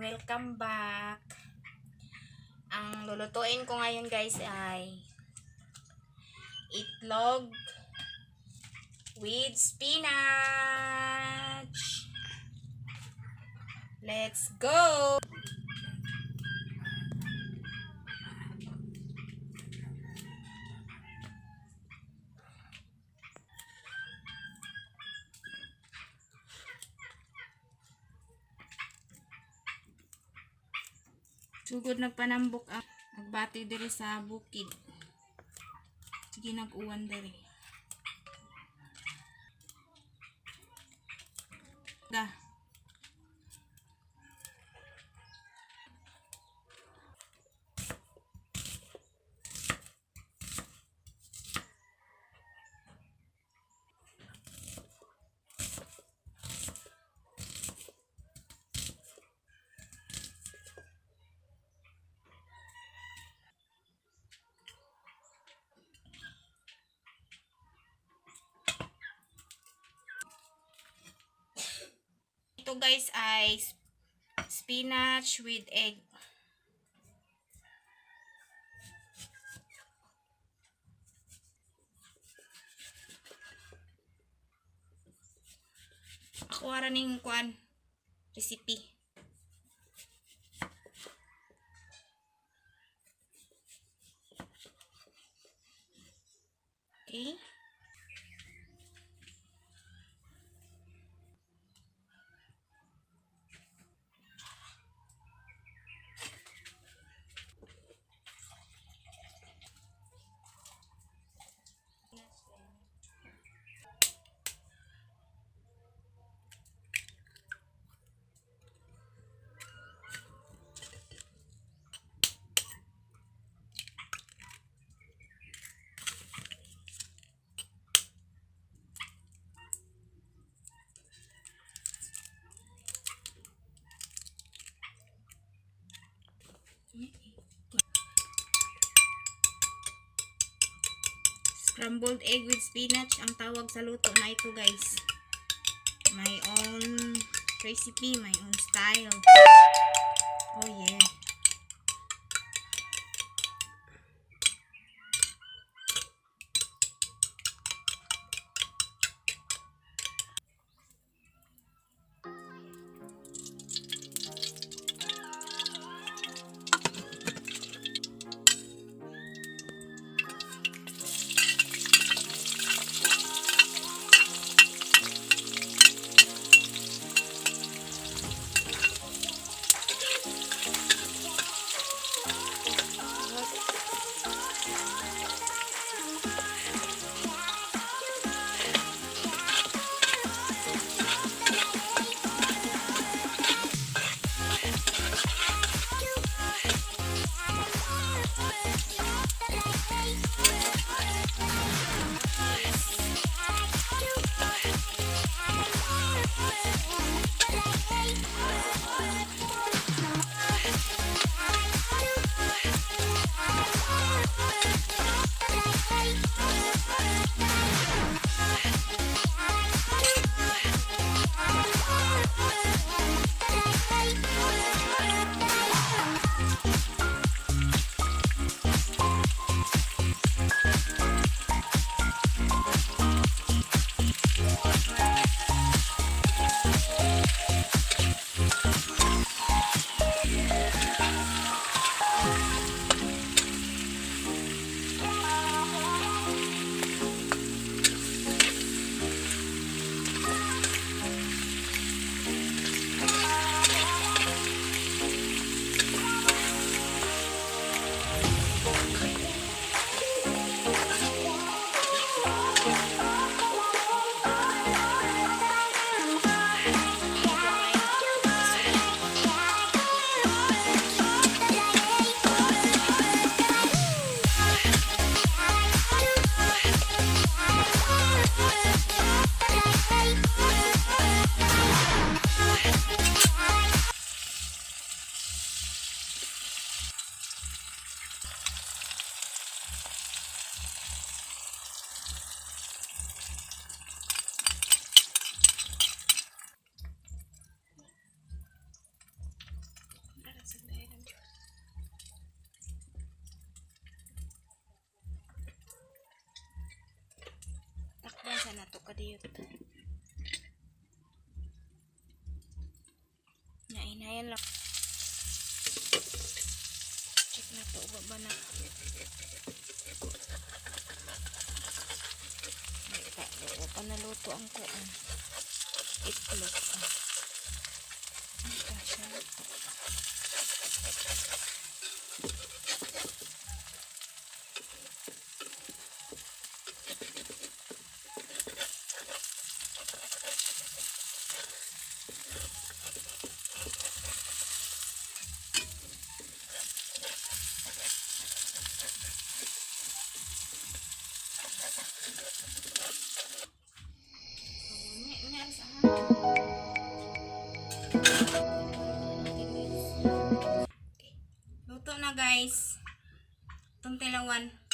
Welcome back. Ang lulutuin ko ngayon, guys, ay itlog with spinach. Let's go! Sugod nagpanambok ang nagbati diri sa bukid. Sige, nag-uwan diri. Da. Ito, guys, ay spinach with egg. Ako ara ning kuan recipe. Okay. Scrambled egg with spinach ang tawag sa luto na ito, guys. My own recipe, my own style. Oh yeah. Nato kadiyot. Nya hinayan lang. Check nato wa ba na. Ay, pa, wa pa naluto ang kuan. Itlog. Ah. Ay, kasya luto. Nya, nya, sa Natin, guys. Luto na, guys. Itong tilawan.